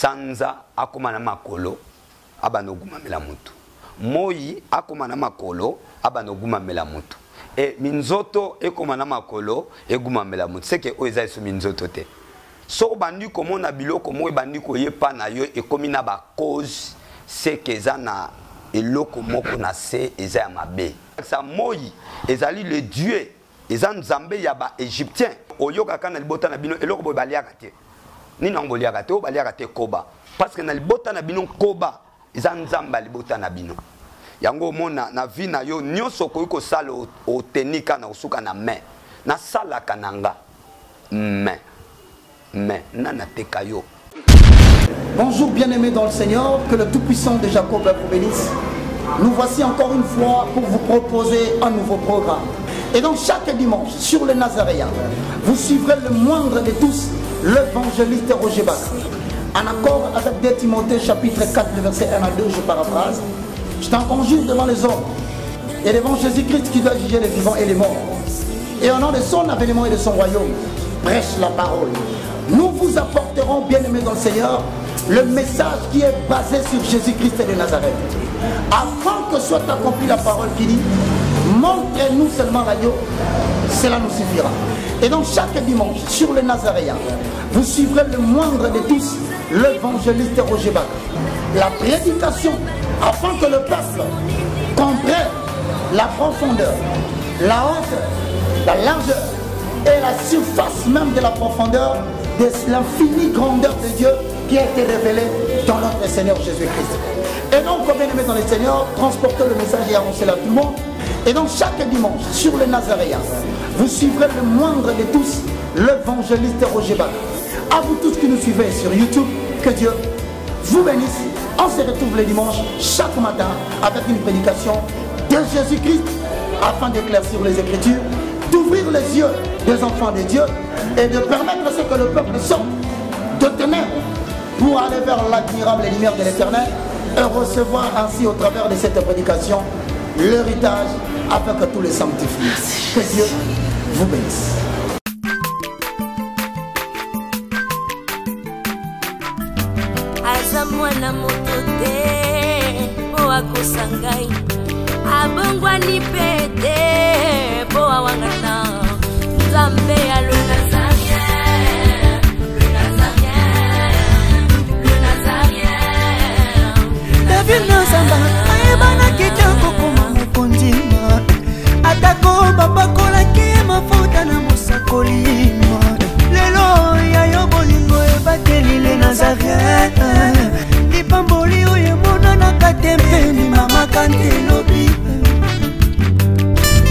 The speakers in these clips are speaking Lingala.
Sanza akoma na makolo abanda ogumamela mutu. Moyi akoma na makolo abanda ogumamela mutu. E minzoto ekoma na makolo egumamela mutu. Seke oyo eza esu minzoto te. Soki obandi komona biloko moko ebandi koyepa na yo ekomi na ba cause seke eza na eloko moko na se eza ya mabe. Sa moyi ezali le dieu eza nzambe ya ba egyptien. Oyokaka na libota na bino eloko boye baliaka te. Nini yango boliaka te? Oyo baliaka te koba. Parce que na libota na bino koba eza nzambe ya libota na bino. Yango omona na vie na yo nyonso okoki kosala otenika na kosuka na main. Nasalaka na nga main. Mais nani ateka yo? Bonjour bien-aimés dans le Seigneur, que le Tout-Puissant de Jacob vous bénisse. Nous voici encore une fois pour vous proposer un nouveau programme. Et donc chaque dimanche, sur le Nazaréen, vous suivrez le moindre de tous, l'évangéliste Roger Baka. En accord avec 2 Timothée chapitre 4, verset 1 à 2, je paraphrase. Je t'en conjure devant les hommes et devant Jésus-Christ qui doit juger les vivants et les morts. Et au nom de son avènement et de son royaume, prêche la parole. Nous vous apporterons, bien-aimés dans le Seigneur, le message qui est basé sur Jésus-Christ de Nazareth. Afin que soit accomplie la parole qui dit, montrez-nous seulement l'agneau, cela nous suffira. Et donc chaque dimanche, sur le Nazaréen, vous suivrez le moindre de tous, l'évangéliste Roger Baka. La prédication, afin que le peuple comprenne la profondeur, la hauteur, la largeur et la surface même de la profondeur de l'infinie grandeur de Dieu qui a été révélée dans notre Seigneur Jésus-Christ. Et donc, bien-aimés dans le Seigneur, transportez le message et annoncez-le à tout le monde. Et donc, chaque dimanche, sur le Nazaréen, vous suivrez le moindre de tous, l'évangéliste Roger Baka. À vous tous qui nous suivez sur YouTube, que Dieu vous bénisse. On se retrouve le dimanche, chaque matin, avec une prédication de Jésus-Christ, afin d'éclaircir les Écritures, d'ouvrir les yeux des enfants de Dieu et de permettre à ce que le peuple sorte de ténèbres pour aller vers l'admirable lumière de l'Éternel et recevoir ainsi au travers de cette prédication l'héritage afin que tous les sanctifient. Que Dieu vous bénisse. Aza mwana moto te mpo akosa ngai, abongwani mpe te mpo awangana Nzambe ya le Nazarien, le Nazarien, le Nazarien. David Nazamba ayebanaki te kokoma mokonzi, atako bapakolaki ye mafuta na mosakoli. Lelo ya yo bolingo ebateli le Nazarien, lipamboli oyo emonanaka te mpe ndimamaka nte lobi.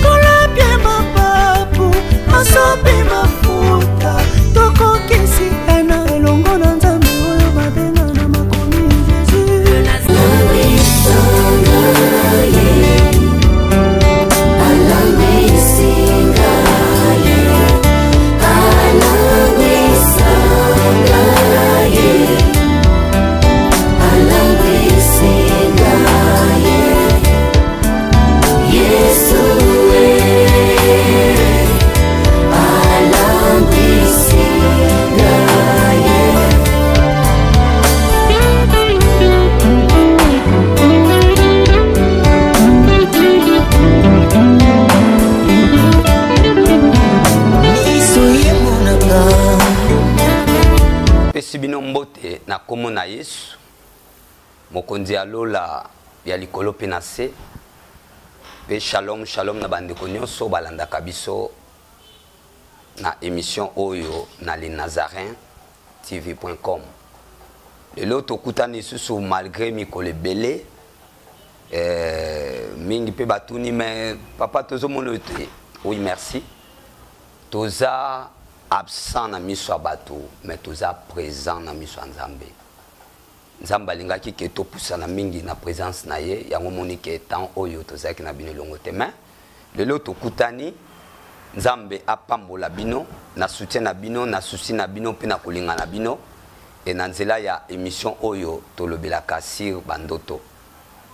Kolapie mapapu asopi mafuta, tokokisi ena elongo na Nzambe oyo babenga na makomi Jésus. Pesi bino mbote na kombo na Yesu, mokonzi ya lola ya likolo pe na se. Pe shalom shalom na bandeko nyonso balandaka biso na émission oyo na le Nazarin T V point com. Lelo tokutani lisusu malgré mikolo ebele, mingi pe batuni, mais papa tozomona oyo te. Oui, merci. Toza absent na miso ya bato, mais toza présent na miso ya Nzambe. Nzambe alingaki ke topusana mingi na présence na ye, yango moni ke temps oyo tozalaki na bino elongo te. Mais lelo tokutani, Nzambe apambola bino na soutien na bino, na souci na bino pe na kolinga na bino, et na nzela ya émission oyo tolobelaka sur bandoto.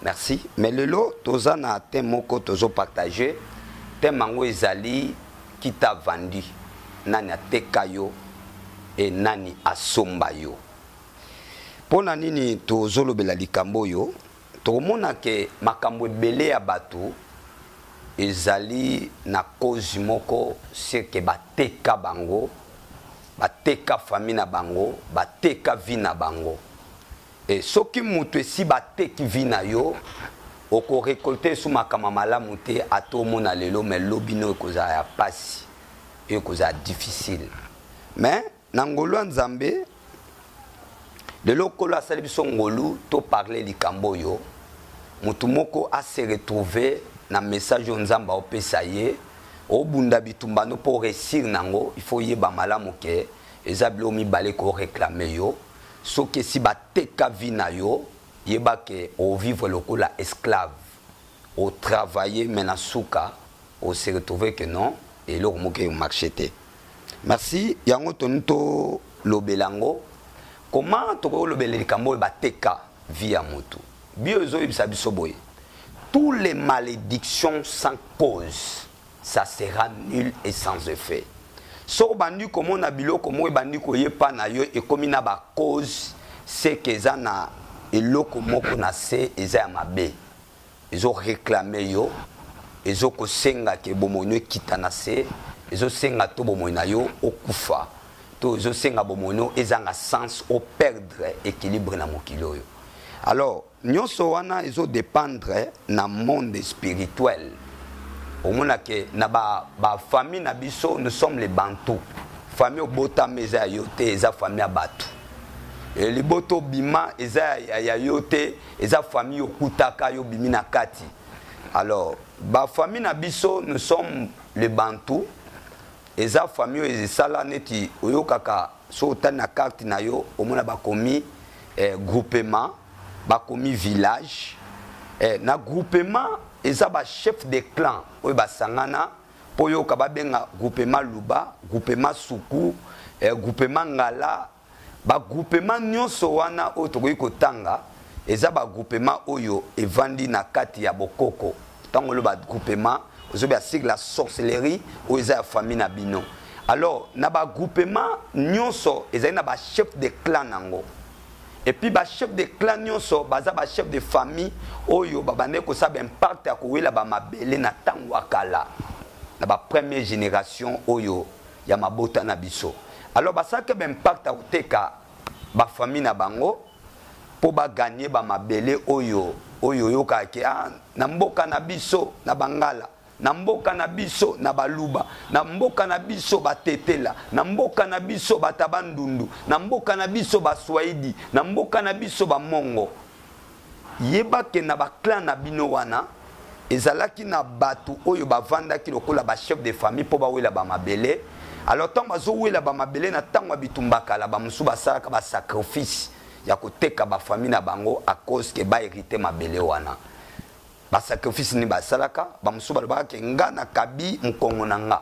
Merci. Mais lelo toza na thème moko tozo partager, thème yango ezali qui t'a vendu, nani ateka yo et nani asomba yo. Mpo na nini tozolobela likambo oyo? Tokomona ke makambo ebele ya bato ezali na cause moko, c'est que bateka bango, bateka famille na bango, bateka vie na bango. Et soki moto esi bateki vie na yo, oko récolter su makambo malamu te, ata omona lelo, mais lobi no ekozala ya pasi, ekozala difficile. Mais na ngolu ya Nzambe, lelo Nkolo asali biso ngolu to parler likambo oyo, motu moko a se retrouver na message oyo Nzambe aopesa ye, obunda bitumba no mpo réussir nango, il faut yeba malamu ke eza biloko mibale ko réclamer yo. Soki esi bateka vie na yo, yeba ke ovivre lokola esclave, otravailler, mais na suka ose retrouver que non, eloko moko emarché te. Merci. Yango toni tolobela yango. Comment tokoki kolobela likambo oyo bateka vie ya motu? Bio ezoyebisa biso boye: tous les malédictions sans cause, ça sera nul et sans effet. Soki obandi komona biloko moko ebandi koyepa na yo, ekomi na bacause, c'est que eza na eloko moko na se eza ya mabe, ezoréclamer yo, ezokosenga ke bomoi no ekita na se, ezosenga to bomoi na yo okufa, to ezosenga bomoi no ezanga sens, operdre équilibre na mokili oyo. Alors nyonso wana ezodépendre na monde spirituel. Omonake na bafamille ba na biso, nous sommes les Bantu. Famille obotama eza ya yo te, eza famille ya bato. E, libota obima eza ya yo te, eza famille okutaka yo bimi na kati. Alors bafamille na biso, nous sommes les Bantu, eza famille oyo esala neti oyokaka. So otali na carte na yo, omona bakomi groupement, bakomi village. Na groupement eza bachef de clan oyo basangana mpo oyoka babenga groupement Luba, groupement Suku, groupement Ngala. Bagroupement nyonso wana oyo tokoki kotanga eza bagroupement oyo evandi na kati ya bokoko. Ntango oyo bagroupement ozobi asik la sorcellerie oyo eza ya famille na bino. Alors na bagroupement nyonso ezali na bachef de clan nango, et puis bachef de clan nyonso baza bachef de famille oyo babandaki kosala baimpact ya kowela bamabele na ntango ya kala, na bapremière génération oyo ya mabota na biso. Alors basalaki baimpact ya koteka bafamille na bango mpo bagagner bamabele oyo oyokaka ke ah, na mboka na biso na Bangala, na mboka na biso na Baluba, na mboka na biso Batetela, na mboka na biso Batabandundu, na mboka na biso Baswahili, na mboka na biso Bamongo. Yeba ke na baclan na bino wana ezalaki na bato oyo bavandaki lokola bachef de famille mpo bawela bamabele. Alors ntango bazowela bamabele na ntango ya bitumba kala, bamosusu basalaka basacrifice ya koteka bafamille na bango à cause ke bahériter mabele wana. Basacrifice nini basalaka? Bamosusu balobaka ke nga nakabi mokongo na nga,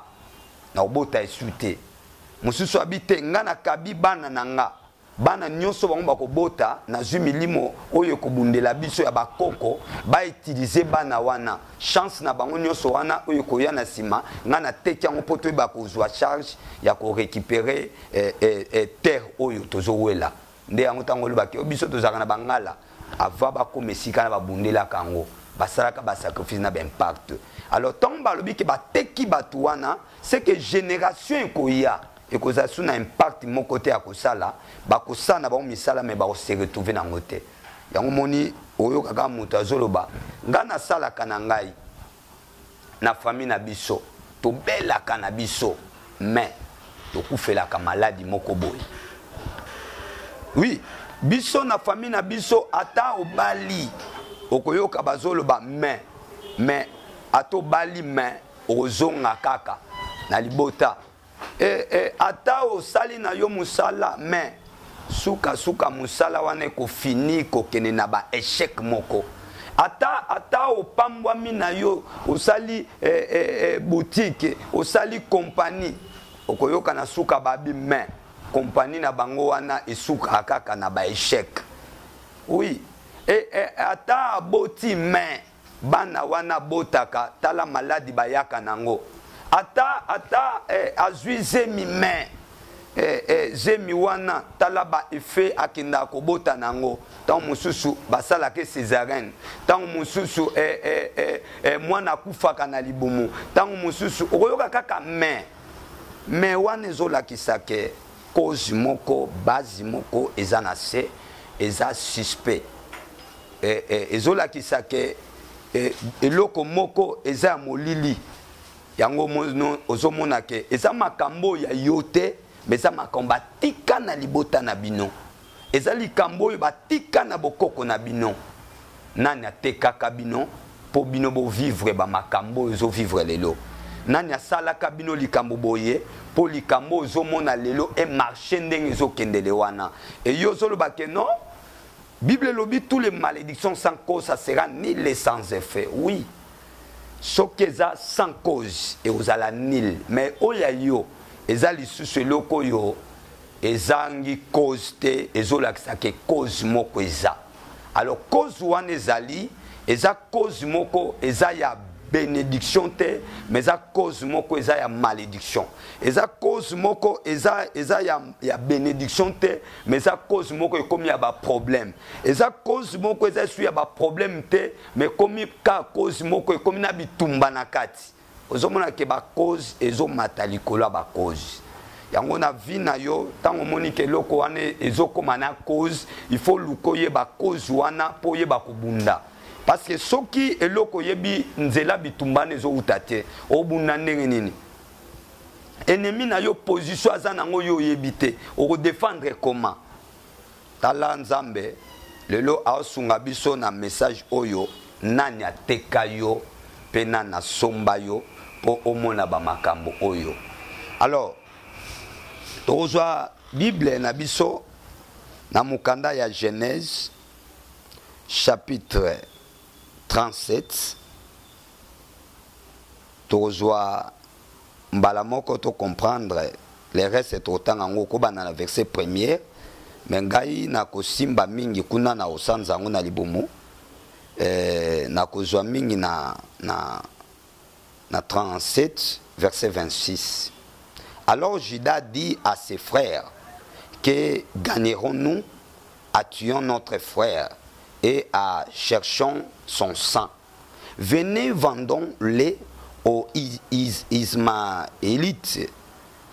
na kobota esu te. Mosusu abi te, nga nakabi bana na nga, bana nyonso bango bakobota, nazwi milimo oyo ekobundela biso ya bakoko, bautiliser bana wana, chance na bango nyonso wana oyo ekoya na nsima, ngai nateki yango mpo toyeba kozwa charge ya korécupérer terre oyo tozowela. Nde yango ntango olobaki biso tozalaka na Bangala, avant bakóma esika na babundelaka yango, basalaka basacrifice na baimpact. Alors ntango balobi ke bateki bato wana, c'est que génération ekoya ekozala su na impact moko te ya kosala. Bakosala na bango misala, mais bakose retrouver nango te. Yango moni oyokaka moto azoloba: ngai nasalaka na ngai na famille na biso, tobelaka na biso, mais tokufelaka maladi moko boye. Oui, biso na famille na biso, ata obali, okoyoka bazoloba mais ata obali, mais okozonga kaka na libota. Ata osali na yo mosala, mais sukasuka mosala wana ekofini kokende na baéchec moko. Ata opambwami na yo, osali boutique, osali compagnie, okoyoka na suka babi mais compagnie na bango wana esukaka kaka na baéchec. Oui, ata aboti, mais bana wana abotaka, tala maladi bayaka nango. Ata azwi zemi, mais eh, eh, zemi wana tala ba effet akendaka kobota na yango ntango mosusu basalaka césarienne ntango mosusu eh, eh, eh, eh, mwana akufaka na libumu ntango mosusu okoyoka kaka mais mais wana ezolakisa ke cause moko base moko eza na se eza suspect eh, eh, ezolakisa ke eh, eloko moko eza ya molili yango ozomona ke eza makambo ya yo te me eza makambo batika na libota na bino eza likambo oyo batika na bokoko na bino nani atekaka bino mpo bino bovivre bamakambo oyo ozovivre lelo nani asalaka bino likambo boye mpo likambo ozomona lelo emarche ndenge ezokendele wana eyo ozoloba ke non bible elobi tous les malédictions sans cause ça sera nul et sans effet oui soki eza sans cause ekozala nil mais oyo ya yo eza lisusu eloko oyo ezangi cause te ezolakisa ke cause moko eza alors cause wana ezali eza cause moko eza ya bénédiction te mais eza cause moko eza ya malédiction eza cause moko eza, eza ya, ya bénédiction te mais eza cause moko ekomi ya baproblème eza cause moko eza esu ya baproblème te mais ekomi ka cause moko ekomi na bitumba na kati ozomona ke bacause ezomata likolo ya bacause yango na vie na yo ntango omoni ke eloko wana ezokóma na cause il faut luka oyeba cause wana mpo oyeba kobunda parce que soki eloko oyebi nzela bitumba wana ezowuta te obunda ndenge nini ennemi na yo position aza nango yo oyebi te okodefendre comment tala nzambe lelo aosunga biso na message oyo nani ateka yo mpe nani asomba yo mpo omona bamakambo oyo alors tokozwa bible na biso na mokanda ya genèse chapitre 37 tokozwa mbala moko to comprendre le reste tokotanga yango okobanda na verset première me ngai nakosimba mingi kuna na kosanza yango na libumu eh, nakozwa mingi na, na, na 37 verset 26 alors Judas dit à ses frères que gagnerons-nous à tuant notre frère et à cherchant son sang Venez, vendons-les aux Ismaélites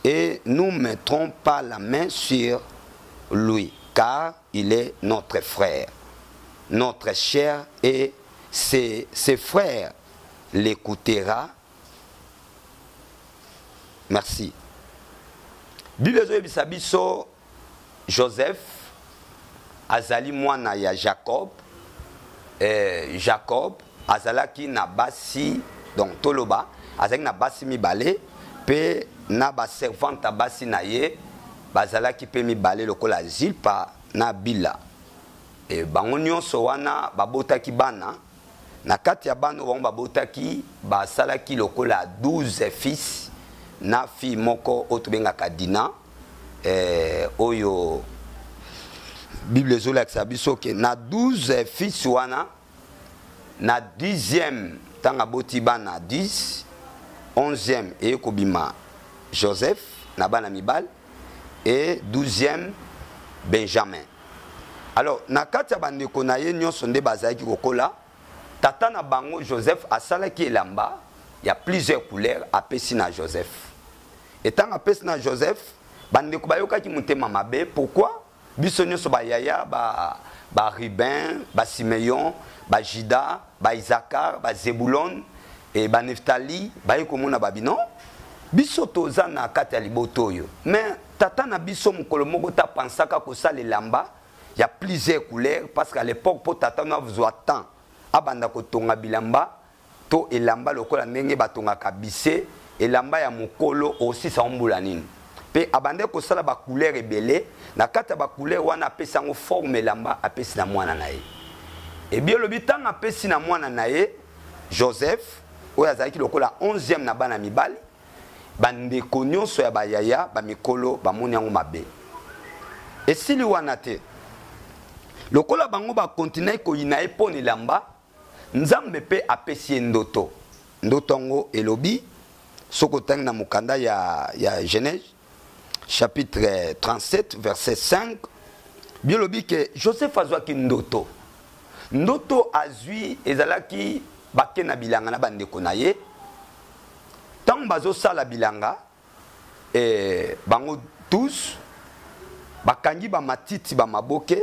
et nous mettrons pas la main sur lui, car il est notre frère, notre chair et ses, ses frères l'écoutera. Merci. Bible ezoyebisa biso Joseph azali mwana ya Jacob. Eh, Jacob azalaki na basi donc toloba azalaki na basi mibale mpe na baservante ya basi na ye bazalaki mpe mibale lokola Zilpa na Bila. E, bango nyonso wana babotaki bana na kati ya bana bango babotaki basalaki lokola 12 fils na fille moko oyo tobengaka Dina eh, oyo bible ezolakisa biso ke na 12 fils wana na 10e ntango aboti bana 10 11e eye kobima joseph na bana mibali e 12e benjamin alors na kati ya bandeko na ye nyonso nde bazalaki kokola tata na bango joseph asalaki elamba ya plusieurs couleurs apesi na joseph etango apesi na joseph bandeko bayokaki motema mabe pourquoi biso nyonso bayaya ba, ba ruben ba simeon ba juda ba isakar ba zebulon e ba neftali baye komona babino biso toza na kati ya libota oyo mais tata na biso mokolo moko tapansaka kosala elamba ya plusieurs couleurs parce qu'à l'époque mpo tata no azwa temps abanda kotonga bilamba to elamba lokola ndenge batongaka bise elamba ya mokolo osisa mbula nini mpe abandaki kosala bacouleur ebele na kati ya bacouleur wana apesi yango forme elamba apesi na mwana na ye ebi elobi ntango apesi na mwana na ye joseph oyo azalaki lokola 11e na bana mibali bandeko nyonso ya bayaya bamikolo bamoni yango mabe esili wana te lokola bango bakontinaki koyina ye mpo na elamba nzambe mpe apesi ye ndoto ndoto yango elobi soki otangi na mokanda ya, ya genèse chapitre 37 verset 5, biolobi ke Joseph azwaki ndoto. Ndoto azwi ezalaki bake na bilanga na bandeko na ye. Ntango bazosala bilanga, eh, bango tous bakangi bamatiti bamaboke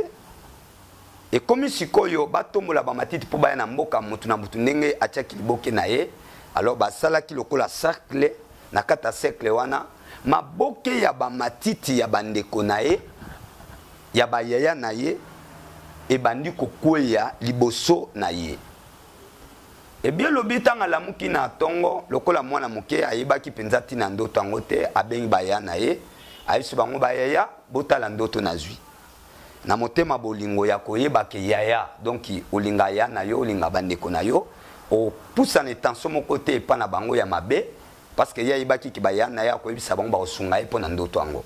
ekomi sikoyo batombola bamatiti mpo baya na mboka motu na motu ndenge atiaki liboke na ye. Alors basalaki lokola cercle, na kati ya cercle wana maboke ya bamatiti ya bandeko na ye ya bayaya na ye ebandi kokweya liboso na ye. Ebi elobi ntango alamuki na ntongo, lokola mwana moke ayebaki mpenza ntina ndoto yango te, abengi baya na ye, ayebisi bango, bayaya, botala ndoto nazwi. Na motema bolingo ya koyeba ke yaya, donc olinga ya na yo, olinga bandeko na yo, opusana etension moko te epa na bango ya mabe, parce que ye ayebaki ke baya na ye akoyebisa bango bakosunga ye mpo na ndoto yango.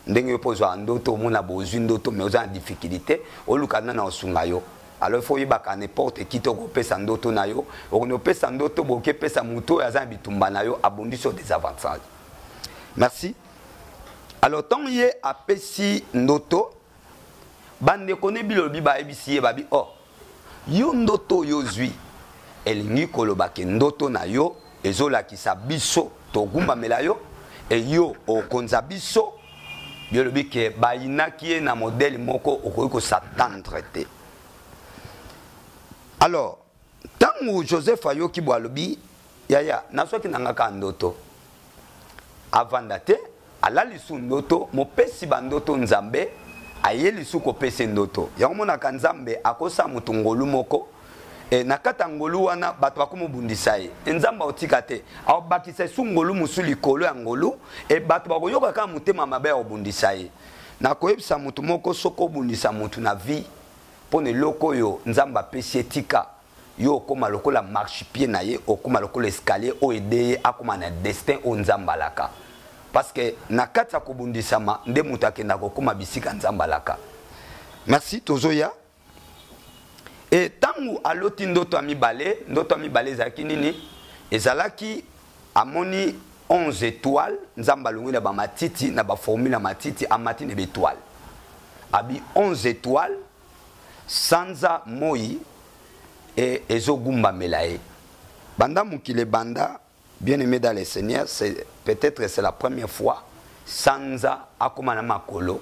Ndenge yo mpo ozwaka ndoto, omona bozwi ndoto mais oza na difficulté, oluka nani akosunga yo. Alors il faut oyebaka n'importe qui te okopesa ndoto na yo, okoki opesa ndoto boke pesa moto oyo aza na bitumba na yo, abundisi yo désavantage. Merci. Alors ntango ye apesi ndoto, bandeko ne bilolobi bayebisi ye, babi, oh, yo ndoto oyo ozwi elingi koloba ke ndoto na yo ezolakisa biso togumbamela yo e yo okonza biso. Biolobi ke bayinaki ye na modèle moko okoki kos'attendre te. Alors ntango Joseph ayoki bo, alobi, yaya, nazwaki na nga kaka ndoto. Avanda te, alali su ndoto, mopesi bandoto Nzambe aye lisu kopesa ndoto. Yango monaka Nzambe akosala moto ngolu moko e, na kati ya ngolu wana bato bakomobundisa ye e, Nzambe akotika te, akobakisa esu ngolu mosusu likolo ya ngolu e, bato bakoyoka kaka motema mabe ya kobundisa ye. Nakoyebisa moto moko, soki obundisa moto na vie mpo na eloko oyo Nzambe apesi ye, tika yo okóma lokola marchepied na ye, okóma lokola escalier oyo ede ye akóma na destin oyo Nzambe alaka. Parce que na kati ya kobundisama nde moto akenda kokóma bisika Nzambe alaka. Merci. Tozoya e ntango aloti ndoto ya mibale. Ndoto ya mibale ezalaki nini? Ezalaki amoni 11 étoiles. Nzambe alongwi na bamatiti, na baformule ya matiti, amati na baétoile, abi 11 étoiles, sanza, moi e ezogumbamela ye. Banda mokili ebanda, bien aimé dans le Seigneur, c'est peut-être c'est la première fois sanza akóma na makolo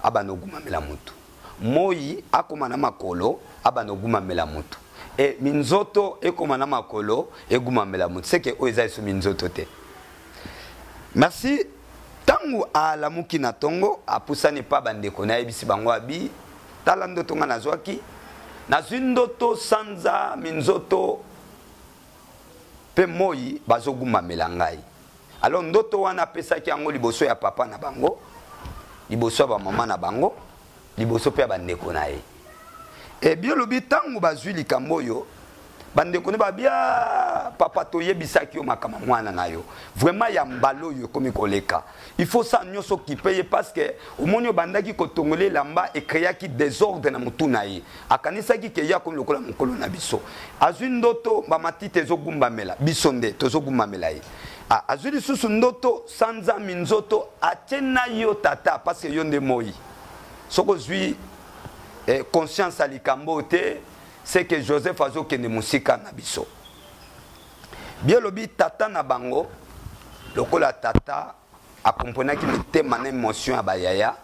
abanda ogumbamela motu, moi akóma na makolo abanda ogumbamela motu, e minzoto ekóma na makolo egumbamela motu. Seke oyo eza eso minzoto te. Merci. Ntango alamuki na ntongo, apusani epa bandeko, nayebisi bango, abi, tala ndoto nga nazwaki, nazwi ndoto sanza, minzoto mpe moi bazogumbamela ngai. Alors ndoto wana apesaki yango liboso ya papa na bango, liboso ya bamama na bango, liboso mpe ya bandeko na ye. E biolobi ntango bazwi likambo oyo, bandeko ne babia, papa, toyebisaki yo makambo mwana na yo vraiment ya mbala oyo ekomi koleka, il faut sa nyonso okipe ye, parce que omoni obandaki kotongola elamba, ecréaki désordre na motu na ye, akanisaki ke ye akomi lokola mokolo na biso. Azwi ndoto bamatiti ezogumbamela biso, nde tozogumbamela ye. Ah, azwi lisusu ndoto sanza, minzoto, atie na yo tata, parce que yo nde moi. Soki ozwi conscience ya likambo oyo te, c'est que Joseph azokende mosika na biso. Biolobi tata na bango, lokola tata akomprenaki mitema na émotion ya bayaya,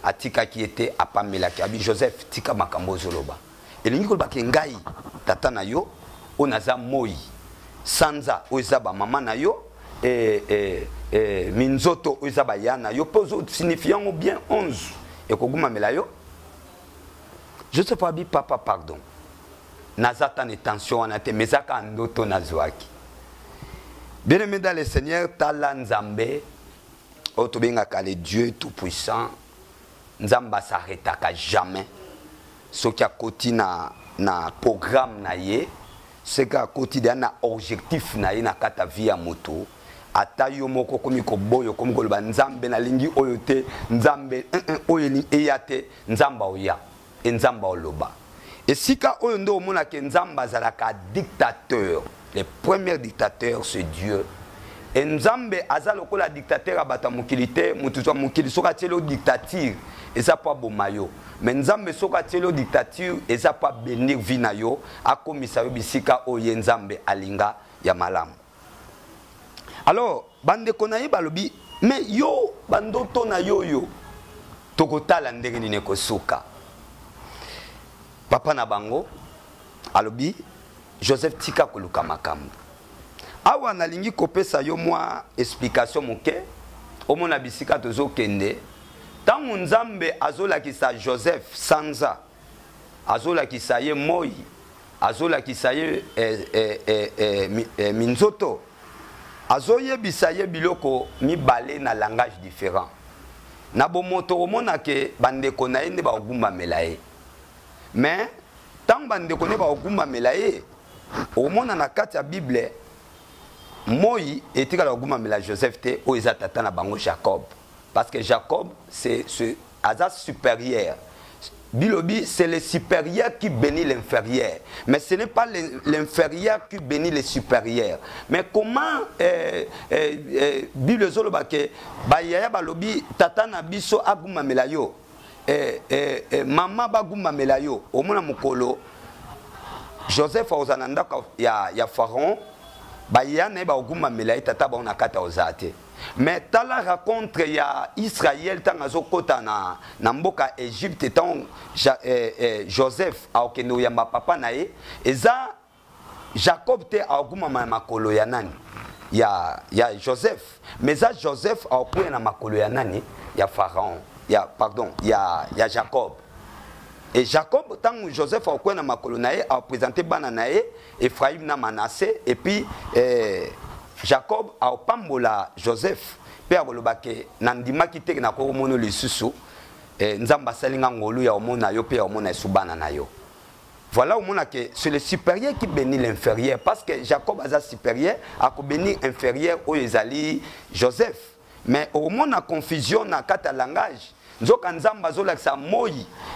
atikaki ye te, apamelaki, abi, Joseph, tika makambo ozoloba. Elingi koloba ke ngai tata na yo oyo naza moi, sanza oyo eza bamama na yo, minzoto oyo eza baya na yo, mpe ozosignifie yango bien, 11 ekogumamela yo. Joseph abi, papa, pardon, naza ta na tension wana te, mais eza kaka ndoto nazwaki. Bien aimé dans le Seigneur, tala Nzambe oyo tobengaka le Dieu tout puissant. Nzambe asarretaka jamais. Soki akoti na programme na ye, soki akoti deya na objectif na ye na kati ya vie ya moto, ata yo moko okomi koboya, okomi koloba, Nzambe, nalingi oyo te, Nzambe, oyo eya te, Nzambe aoya e Nzambe aoloba. Esika oyo nde omonaka Nzambe azalaka dictateur. Le premier dictateur, c'est Dieu. E Nzambe aza lokola dictateur ya bato ya mokili te. Moto ya mokili soki atieli yo dictature, eza mpo aboma yo. Mais Nzambe soki atieli yo dictature, eza mpo abenir vie na yo, akomisa yo bisika oyo ye Nzambe alinga ya malamu. Alors bandeko na ye balobi, mais yo bandoto na yo yo tokotala ndenge nini ekosuka. Papa na bango alobi, Joseph, tika koluka makambo. Awa nalingi kopesa yo mwa explication moke, omona bisika tozokende. Ntango Nzambe azolakisa Joseph sanza, azolakisa ye moi, azolakisa ye minzoto, azoyebisa ye biloko mibale na langage différent. Na bomoto omona ke bandeko na ye nde bakogumbamela ye, mais ntango bandeko nde bakogumbamela ye, omona na kati ya Bible moi etikala kogumbamela Joseph te, oyo eza tata na bango Jacob, parce que Jacob c'est aza supérieur. Bilobi, c'est le supérieur qui bénit l'inférieur. Mais ce n'est pas l'inférieur qui bénit le supérieur. Mais comment Bible ezoloba ke bayaya balobi tata na biso agumamela yo, mama bagumamela yo. Omona mokolo Joseph akozala na ndako ya Pharaon, bayaya na ye bagumamela ye, tata bango na kati akozala te. Mais tala rencontre ya Israël ntango azokota na mboka Egypte, ntango Joseph akokende koyamba papa na ye, eza Jacob te agumama na makolo ya nani? Ya Joseph. Mais eza Joseph akokwea na makolo ya nani? Ya Pharaon, ya, pardon, ya Jacob. Et Jacob, ntango Joseph akokwea na makolo na ye, apresente bana na ye Ephraim na Manassé, et puis Jacob aopambola Joseph mpe akoloba ke nandimaki te nakokomona lisusu, Nzambe asali nga ngolu ya omona yo mpe ya omona esu bana na yo. Voilà, omona ke c'est le supérieur qui bénit l'inférieur, parce que Jacob aza supérieur, akobénir inférieur oyo ezali Joseph. Mais omona confusion na kati ya langage. Nzoka Nzambe azolakisa moi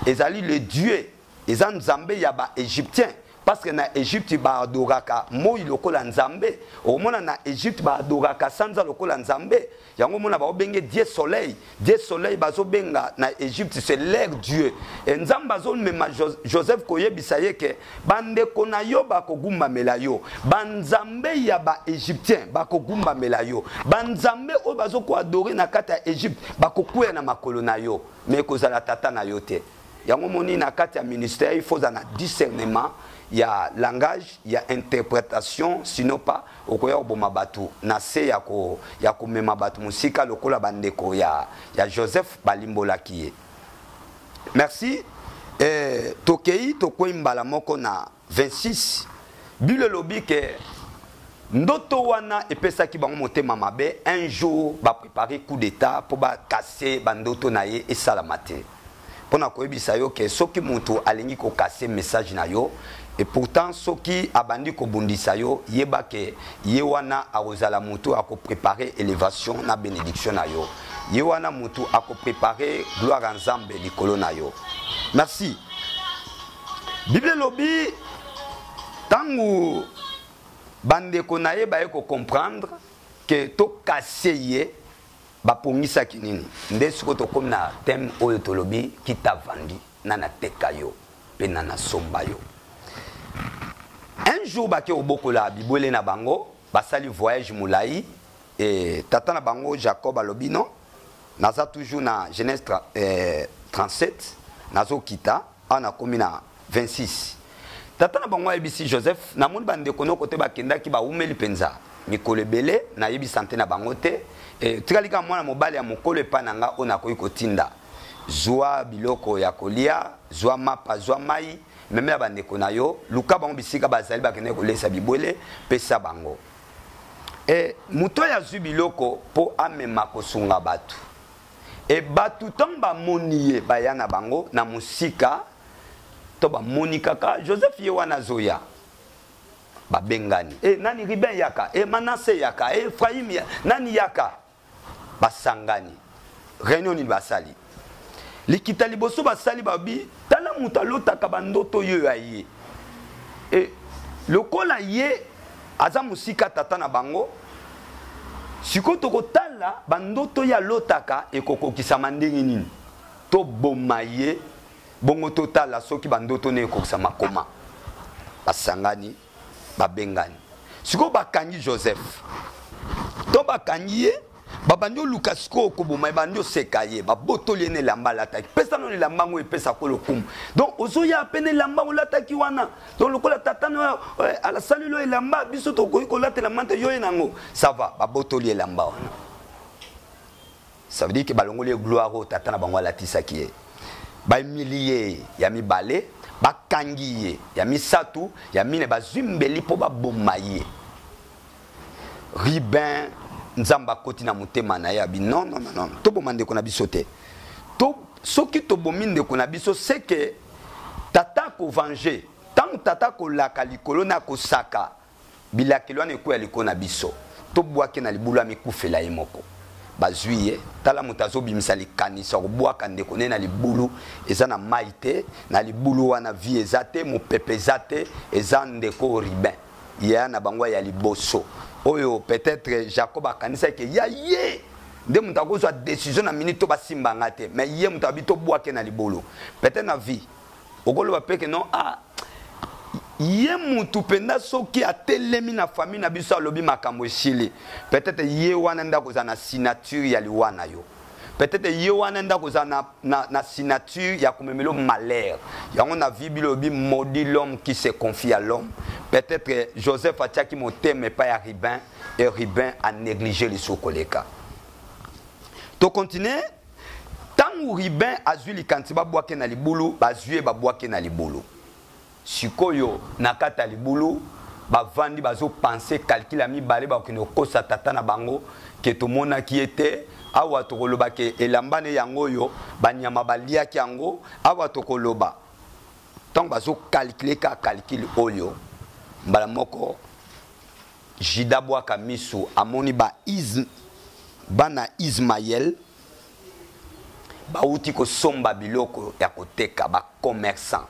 ezali le Dieu, eza Nzambe ya ba Égyptiens, parce que na Égypte baadoraka moi lokola Nzambe. Omona na Égypte baadoraka sanza lokola Nzambe. Yango omona baobenge Dieu soleil, Dieu soleil bazobenga na Égypte, c'est leur Dieu. E Nzambe azomema Joseph koyebisa ye ke bandeko na yo bakogumbamela yo, banzambe ya ba Égyptiens bakogumbamela yo, banzambe oyo bazokoadore na kati ya Égypte bakokwea na makolo na yo, mais ekozala tata na yo te. Yango moni na kati ya ministère, il faut na discernement ya langage, ya interprétation, sinon pas okoya koboma bato na se ya komema bato mosika lokola bandeko ya Joseph balimbolaki ye. Merci. Tokei tokwei mbala moko na 26. Bible elobi ke ndoto wana epesaki bango motema mabe. Un jour bapréparé coup d'état mpo bakase bandoto na ye esalama te. Mpona koyebisa yo ke soki moto alingi kokase message na yo, et pourtant soki abandi kobundisa yo, yeba ke ye wana akozala moto akoprépare élévation na bénédiction na yo, ye wana moto akoprépare gloire ya Nzambe likolo na yo. Merci. Bible elobi ntango bandeko na ye baye kocomprendre ke tokase ye, bapongisaki nini? Nde sikoyo tokomi na thème oyo tolobi kita vandi na nateka yo mpe na nasomba yo. Un jour bake kobokola bibwele na bango, basali voyage molai, e tata na bango Jacob alobi non, naza toujours na Genèse 37, nazokita awa nakomi na 26. Tata na bango ayebisi Joseph, namoni bandeko noko te bakendaki bawumeli mpenza mikolo ebele, nayebi sante na bango te, tikali kaka mwana mobali ya mokolo epai na nga oyo nakoki kotinda. Zwa biloko ya kolia, zwa mapa, zwa mai, memela bandeko na yo, luka bango bisika bazali bakendaki kolesa bibwele, pesa bango. E moto oyo azwi biloko mpo amema kosunga bato, e bato ntango bamoni ye baya na bango na mosika, to bamoni kaka Joseph ye wana azoya, babengani, e nani Ruben yaka, e Manasse yaka, e Ephraim ya, nani yaka, basangani. Réunion nini basali? Likita liboso basali, babi tala moto alotaka bandoto oyo ya ye, e lokola ye aza mosika tata na bango. Sikoyo tokotala bandoto ye alotaka ekokokisama ndenge nini. Toboma ye bongo totala soki bandoto ne ekokisama koma. Basangani, babengani. Sikoyo bakangi Joseph. To bakangi ye, babandi oluka sikoyo koboma ye, bandi oseka ye, babotoli ye na elamba alataki. Pesa nano elamba yango epesa ko lokumu. Donc ozoya pe na elamba olataki wana. Donc lokola tata no eh, alasali lo elamba, biso tokoki kolata elamba te yo ye nango. Ça va, babotoli elamba wana. Ça veut dire que balongoli ye gloire oyo tata na bango alatisaki ye. Ba humilie ye ya mibale, bakangi ye ya misato, ya mine bazwi mbeli mpo baboma ye. Ruben Nzambe akoti na motema na ye abi non non non non, toboma ndeko na biso te. To soki tobomi ndeko na biso c'est que tata akovenger. Ntango tata akolaka likolo na akosaka bilakeli wana ekweya likolo na biso, tobwake na libulu amikufela ye moko. Bazwi ye, tala moto azobimisa likanisi ya kobwaka ndeko ne na libulu, eza na mai te, na libulu wana vie eza te, mopepe eza te, eza ndeko Ruben ya na bango ya liboso oyo peut-être Jacob akanisaki ya ye nde moto akozwa décision na minute to basimba nga te, mais ye moto abi tobwake na libulu. Peut-être na vie okoloba pe ke non, ah ye mutu mpenza soki atelemi na famille na biso alobi makambo esili, peut-être ye wana nde akozala na signature ya liwa na yo, peut-être ye wana nde akozala na signature ya komemelo malheur. Yango na vie bilobi maudit l'homme qui se confie à l'homme. Peut-être Joseph atiaki motema epai ya Ruben et Ruben a négligé lisusu koleka. To continue. Ntango Ruben azwi likanisi babwake na libulu, bazwi ye babwake na libulu. Sikoyo na kati ya libulu bavandi bazopense calcul ya mibale, bakokende kokosa tata na bango ke tomonaki ye te awa, tokoloba ke elamba ne yango oyo banyama baliaki yango awa, tokoloba. Ntango bazokalkule ka calcul oyo, mbala moko Juda bwaka misu amoni ba is, bana Ismaël bauti kosomba biloko ya koteka, ba commerçant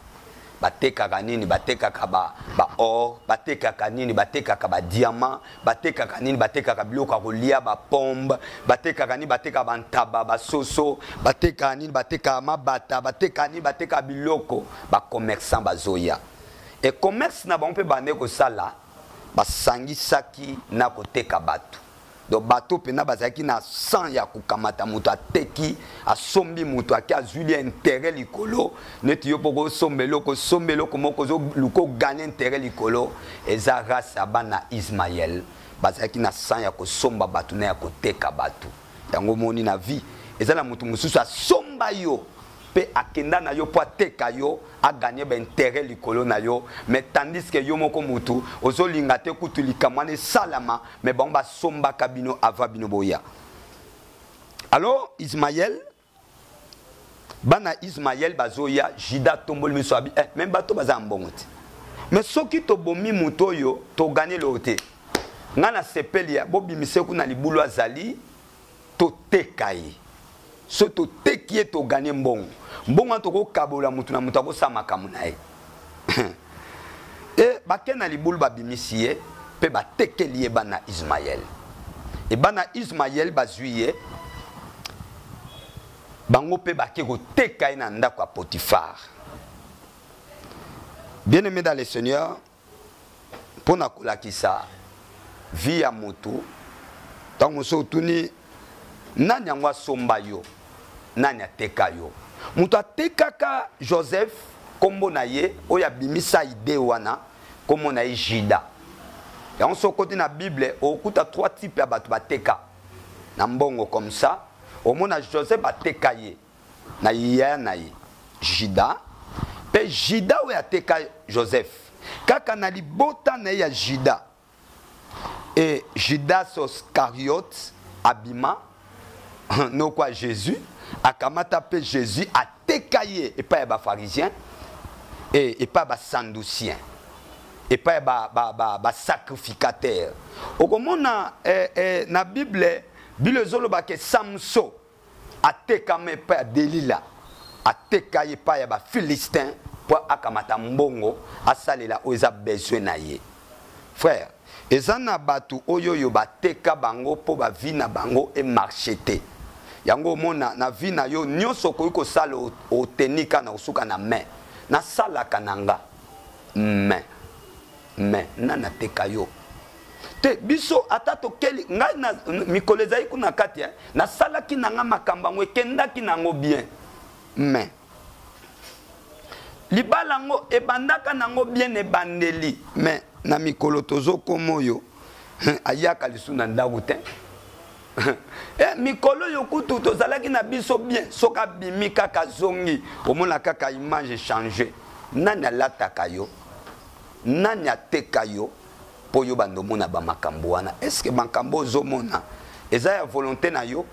batekaka nini? Batekaka ba or, batekaka nini? Batekaka ba diamant, batekaka nini? Batekaka biloko ya kolia, ba pombe, batekaka nini? Batekaka bantaba, basoso, batekaka nini? Batekaka mabata, batekaka nini? Batekaka biloko. Ba commerçant bazoya e commerce na bango mpe bande kosala, basangisaki na koteka bato. Donc bato mpenza bazalaki na sang ya kokamata moto ateki, asombi moto ake azwili intérêt likolo, neti yo mpo kosomba eloko, osomba eloko moko ozoluka oganye intérêt likolo. Eza race ya bana Ismaël, bazalaki na sang ya kosomba bato na ya koteka bato. Yango omoni na vie eza na moto mosusu asomba yo mpe akenda na yo mpo ateka yo, aganye ba intérêt likolo na yo, mais tandis que yo moko mutu ozolinga te kutu likambo wana esalama, mais bango basombaka bino avant bino boya. Alors Ismaël, bana Ismaël bazoya, Juda tomboli miso abi eh, mais bato baza na mbongo te, mais soki tobomi moto oyo toganye loo te. Nga na sepeli ya bobimise kuna libulu azali, toteka ye. So toteki ye toganye mbongo, mbongo wana tokokabola motu na moto akosala makambo na ye. E bake na libulu babimisi ye mpe batekeli ye bana Ismaël. E bana Ismaël bazwi ye bango mpe bake koteka ye na ndako ya Potiphar. Bien-aimé dans le Seigneur, mpo na kolakisa vie ya motu, ntango mosusu otuni nani yango asomba yo, nani ateka yo. Moto atekaka Joseph, kombo na ye oyo abimisa idée wana, kombo na ye Juda. Yango soki okoti na Bible okokuta 3 types ya bato bateka na mbongo comme ça. Omona Joseph ateka ye na yaya na ye Juda, mpe Juda oyo ateka Joseph kaka na libota na ye ya Juda. E Judas Iscariote abima noko ya Jésus, akamata mpe Jésus ateka ye epai ya ba pharisien e epai ya ba sadducien, epai ya ba sacrificateur. Okomona na Bible, Bible ezoloba ke Samson atekama epai ya Delila, ateka ye epai ya ba philistin mpo akamata mbongo asalela oyo eza besoin na ye. Frère, Eza na batu oyo oyo bateka bango po ba vie na bango e marche te. Yango omona na vie na yo nionso okoki kosala oteni ka na kosuka na mais. Nasalaka na nga mais mais nani ateka yo? Te biso ata tokeli ngai na mikolo ezali kuna kati eh, nasalaki na nga makambo yango ekendaki na yango bien mais libala yango ebandaka nango bien ebandeli mais na mikolo tozokoma oyo ayaka lisusu na ndako te. Eh, mikolo oyo kutu tozalaki na biso bien, soki abimi kaka azongi omona kaka image echange. Nani alataka yo? Nani ateka yo mpo yo banda omona bamakambo wana? Estce makambo ozomona eza ya volonté na yo?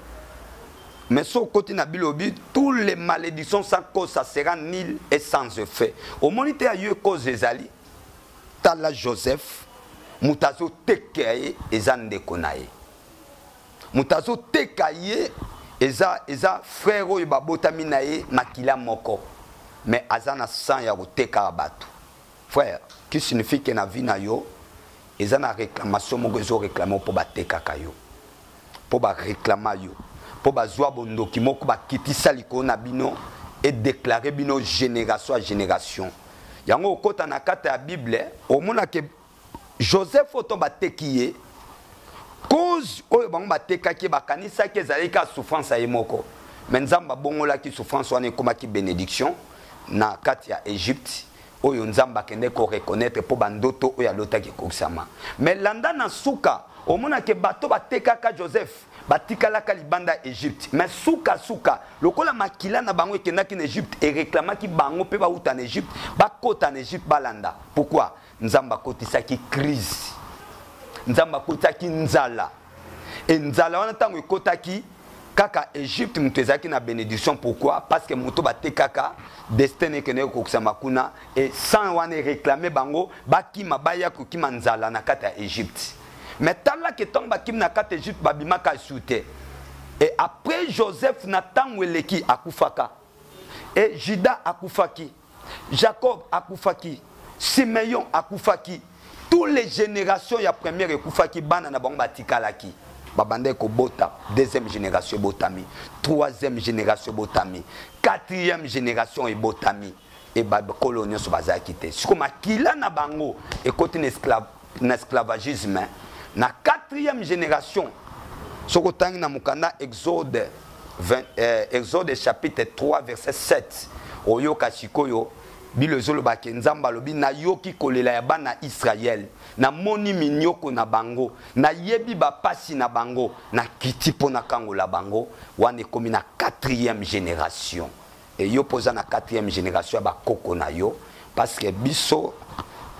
Mais soki okoti na bilobi, tous les malédictions sans cause, ça sera nul et sans effet. Omoni te ya yo cause ezali. Tala Joseph, moto azoteka ye eza ndeko na ye, moto azoteka ye eza frère oyo babotami na ye makila moko, mais aza na sang ya koteka bato. Frère, qui signifie que na vie na yo eza na réclamation moko ezo réclamer mpo batekaka yo, mpo baréclama yo, mpo bazwa bondoki moko bakitisa likolo na bino et déclarer bino génération à génération. Yango okota na kati ya Bible, omona ke Joseph oto bateki ye, cause oyo bango batekaki bakanisaki ezalaki kaka souffrance ya ye moko, mais Nzambe abongolaki souffrance wana ekomaki bénédiction na kati ya Égypte, oyo Nzambe akende ko reconnaître mpo bandoto oyo alotaki ekokisama. Mais landa na suka, omona ke bato batekaka Joseph batikalaka libanda ya Égypte, mais suka suka lokola makila na bango ekendaki na Égypte, ereklamaki bango mpe bauta na Égypte, bakota na Égypte balanda. Pourquoi? Nzambe akotisaki crise, Nzambe akotisaki nzala, e nzala wana ntango ekotaki kaka Égypte moto ezalaki na bénédiction. Pourquoi? Parce que moto batekaka destin ekendeki kokokisama kuna, e sang wana ereklame bango bakima, baya kokima nzala na kati ya Égypte. Mais tala ke ntango bakimi na kati ya Égypte babimaka esu te. Et après Joseph na ntango eleki akufaka, e Judas akufaki, Jacob akufaki, Simeon akufaki, toutes les générations ya première ekufaki, bana na bango batikalaki. Babandaki kobota, deuxième génération ebotami, troisième génération ebotami, quatrième génération ebotami, e bakolo nyonso bazalaki te. Siko makila na bango ekoti na na esclavagisme na quatrième génération. Soki otangi na mokanda Exode 20, Exode chapitre 3 verset 7, oyoka sikoyo bilo ezolobaka Nzambe alobi, nayoki kolela ya bana Israël, namoni minyoko na bango, nayebi bapasi na bango, nakiti mpo nakangola bango. Wana ekomi na quatrième génération. E yo mpo oza na quatrième génération ya bakoko na yo, parce que biso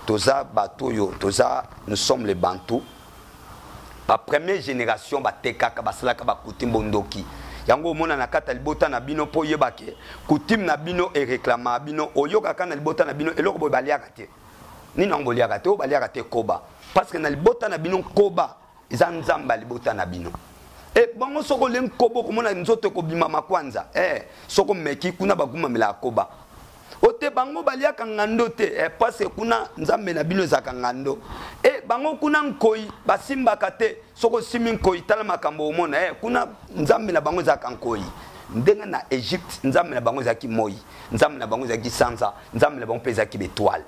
toza bato oyo toza, nous sommes les Bantous. Ba première génération batekaka, basalaka bakuti bondoki. Yango omona na kati ya libota na bino mpo oyeba ke coutume na bino ereklamaka bino, oyokaka na libota na bino eloko boye baliaka te. Nini yango boliaka te? Oyo baliaka te koba, parce que na libota na bino koba eza Nzambe ya libota na bino. E bango soki olie nkoba okomona nzoto ekobima makwanza. Soki omeki kuna bagumamelaka koba. Ote bango baliaka ngando te, parce que kuna Nzambe na bino ezalaka ngando. Bango kuna nkoi basimbaka te, soki osimi nkoi tala makambo omona. Kuna Nzambe na bango ezalaka nkoi. Ndenge na Égypte Nzambe na bango ezalaki moi, Nzambe na bango ezalaki sanza, Nzambe na bango mpe ezalaki betoile.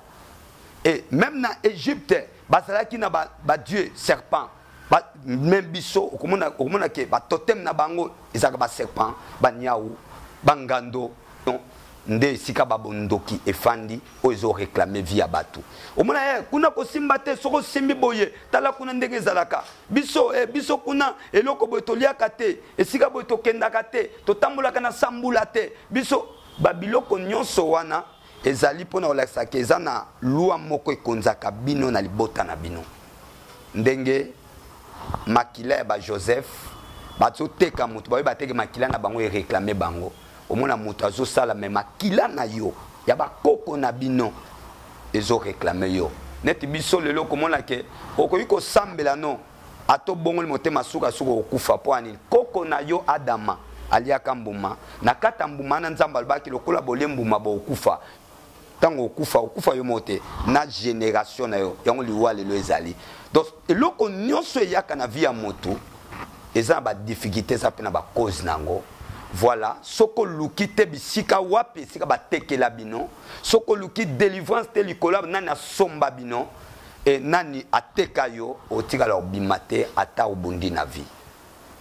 Et même na Égypte bazalaki na ba dieu serpent. Ba, même biso okomona ke ba totem na bango ezalaka ba serpent, ba niau, ba ngando. Donc nde esika ba bondoki efandi oyo ezo réclamer vie ya bato. Omona kuna kosimba te, soki osimbi boye tala kuna ndenge ezalaka. Biso biso kuna eloko boye toliaka te, esika boye tokendaka te, totambolaka na sambula te. Biso ba biloko nyonso wana ezali mpona kolakisa ke eza na loi moko ekonzaka bino na libota na bino. Ndenge makila ya ba Joseph bazoteka moto, baoyo bateke makila na bango ereklame bango. Omona moto azosala me makila na yo ya bakoko na bino ezoreklame yo. Neti biso lelo komona ke okoki kosambela no ata obongoli motema sukasuka okokufa. Mpo ya nini? Koko na yo Adama aliaka mbuma, na kati ya mbuma wana Nzambe alobaki lokola bolie mbuma bokokufa. Ntango okufa, okufa yo moko te, na génération na yo. Yango liwa lelo ezali. Donc eloko nyonso eyaka na vie ya motu eza na badifficulté, eza mpe na bacause na yango. Voilà, soki oluki te bisika wapi esika batekela bino, soki oluki délivrance te likolo nani asomba bino e nani ateka yo, otikala obima te ata obundi na vie.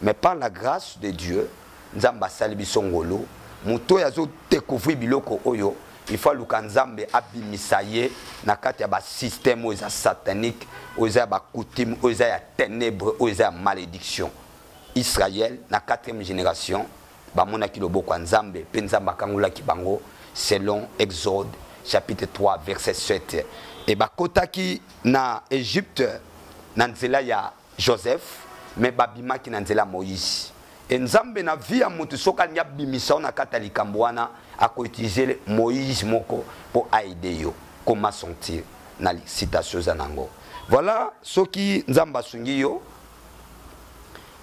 Mais par la grâce de Dieu, Nzambe asali biso ngolu. Moto oyo azodécouvrir biloko oyo, il faut aluka Nzambe abimisa ye na kati ya basystème oyo eza satanique, oyo eza ya bacoutume, oyo eza ya ténèbre, oyo eza ya malédiction. Israël na 4e génération bamonaki loboko ya Nzambe, mpe Nzambe akangolaki bango selon Exode chapitre 3 verset 7. E bakotaki na Égypte na nzela ya Joseph, mais babimaki na nzela ya Moïse. E Nzambe na vie ya motu, soki alingi abimisa yo na kati ya likambo wana, akoutiliser Moïse moko mpo aide yo koma sentir na citation eza nango. Voilà, soki Nzambe asungi yo,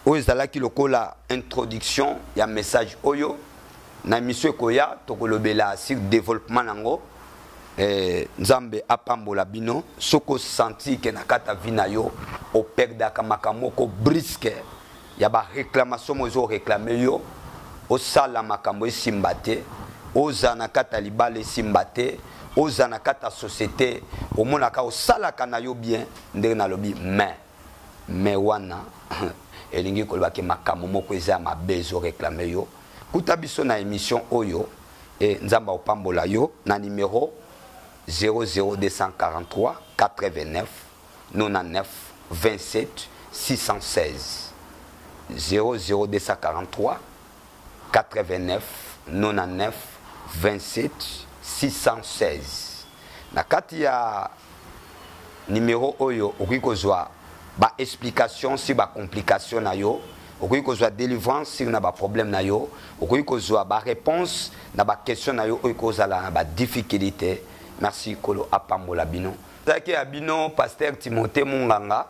oyo ezalaki lokola introduction ya message oyo. Na émission ekoya, tokolobela sur développement nango. Nzambe apambola bino. Soki osanti ke na kati ya vie na yo operdaka makambo moko brusque ya baréclamation mo ezoréclame yo, osala makambo esimba te, ozala na kati ya libala esimba te, ozala na kati ya société omonaka osalaka na yo bien, ndenge nalobi, mais wana elingi koloba ke makambo moko eza ya mabe ezoréclame yo. Kuta biso na émission oyo e Nzambe akopambola yo na numéro 00243 89 99 27 616, 00243 89 99 27 616. Na kati ya numéro oyo okoki kozwa baexplication sur bacomplication na yo, okoki kozwa délivrance sur na baproblème na yo, okoki kozwa baréponse na baquestion na yo oyo kozala na badifficulté. Merci, Kolo apambola bino. Ezalaki ya bino pasteur Timothée Munganga,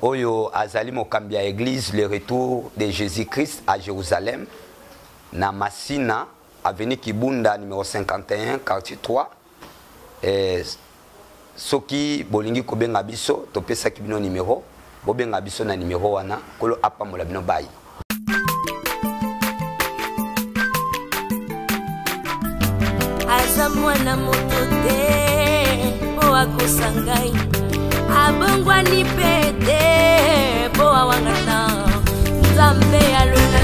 oyo azali mokambi ya église Le Retour de Jésus-Christ à Jérusalem, na Masina, avenue Kibunda numéro 51, quartier 3. Soki bolingi kobenga biso, topesaki bino numéro, bobenga biso na numéro wana. Kolo apambola bino, bai. Aza mwana moto te mpo akosa ngai, abongwani mpe te mpo awangana. Nzambe alona.